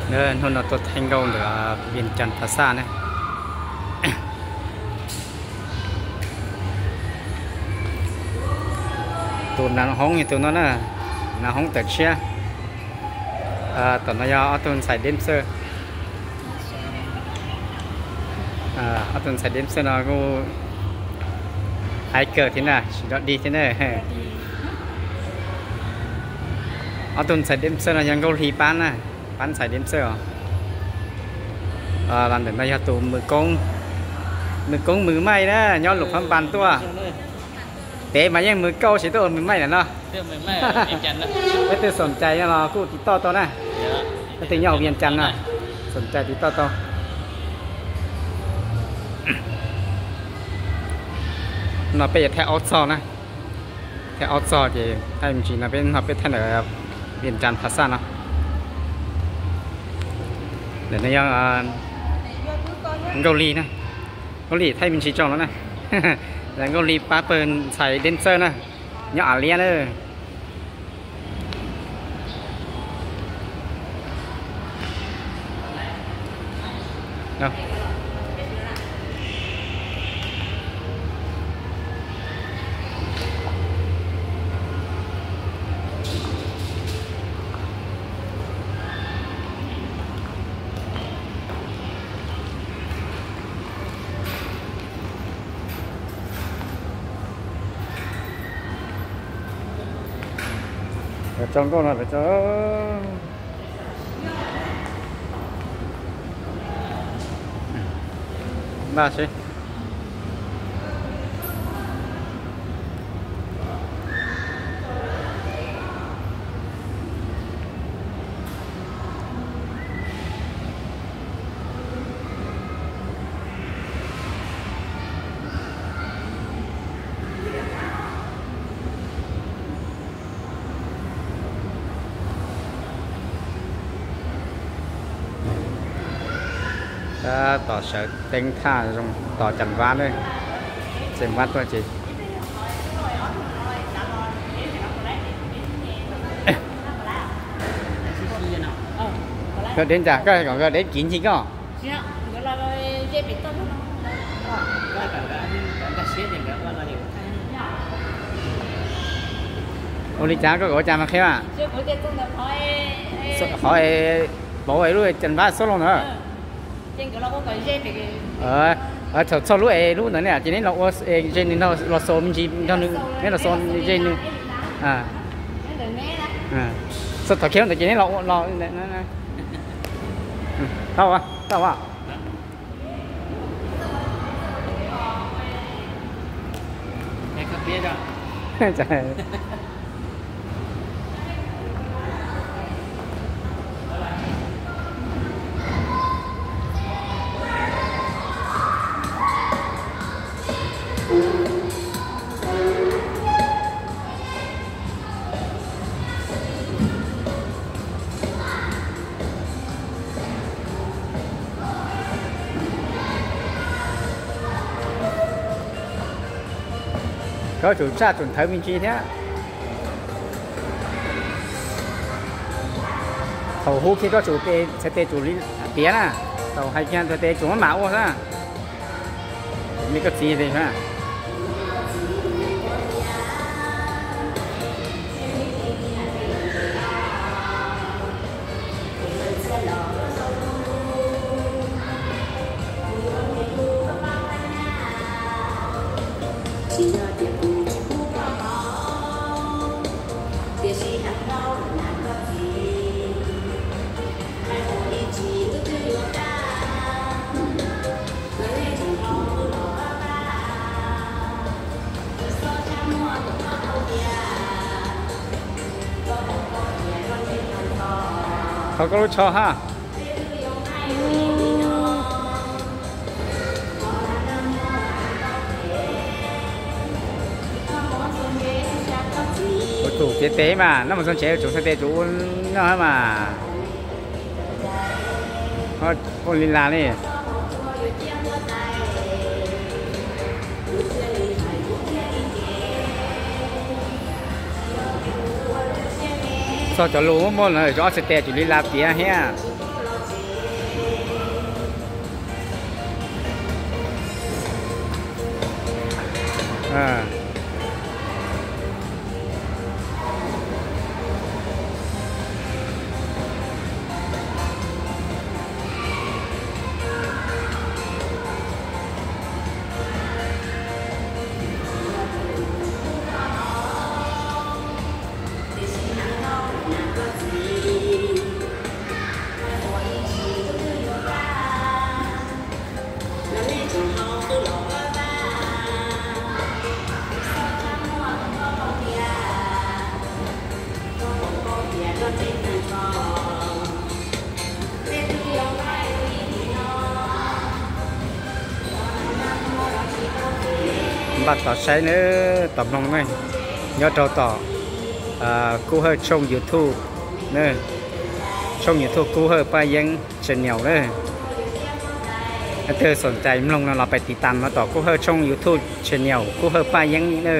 Hnub no tuaj thaij nkauj ntawm Vias Cas Pha Xaj na. Tus nav hoob yog tus no na, nav hoob tawm tshiab. Tom no yog ob tug ntxhais dancer. Ob tug ntxhais dancer no kuj hais kawg thiab na, tsis dog dig thiab na. Ob tug ntxhais dancer no yog Nkauj Hli pab na, pab ntxhais dancer os. Los ntawm no yog tus mws koob, mws koob mws maij na, nyob Luam Phab Npas tuaj. Peb mas yeej mws kauj tsis tuaj ua mws maij lawm no. Leej twg xoom cai no los kuj tiv toj tau na. Leej twg nyob Vias Cas no xoom cai tiv toj tau. No peb yuav thaij aub txog na, thaij aub txog ces thaij me ntsis no peb no peb thaij ntawm Vias Cas Pha Xaj no. Ntawm no yog Nkauj Hli na, Nkauj Hli thaij me ntsis tso no na. Nkauj Hli pab pawg ntxhais dancer na, nyob Av Liab na. Lawv tso nkauj no lawv tso. Npaj seb. Tab tom sawv teeb thaj zoo tos Cas Vab na. Cas Vab tuaj ces koj deb ncas, koj kom nkawd deb kiv ncig koj. Ua li cas koj kom ua cas mas qhia mas. Qhov pauv lub Cas Vab xub loj ntawd. Thaum txog lub es lub ntawd ne ces neb los ua ze nws, los xaus me ntsis nrog nws, neb los xaus ze nws. Txog thaum kiag ntawd ces neb los ua los. Tau, tau. Koj tsum tshaj tsum nthawv me ntsis thiab. Thaum hu kiag koj tsum txhais tes tsum li piav na. Thaum hais kiag txhais tes tsum maj mam ua xwb. Li koj txiv tias. Thov koj lub tsho ha. Ua tsum piav tes mas, noj mus txog tsev tsum txhais tes tsum ua noj mas. Ua li las li. Txog cov lus muaj muaj no, ob txhais tes tsum li las piav thiab. Npaj tos saib na, tos mloog na, nyob rau tom Kub Hawj tshooj YouTube, tshooj YouTube Kub Hawj Paj Yeeb channel na. Leej twg xom cai mloog no los pais tiv tam no tom Kub Hawj tshooj YouTube channel Kub Hawj Paj Yeeb na.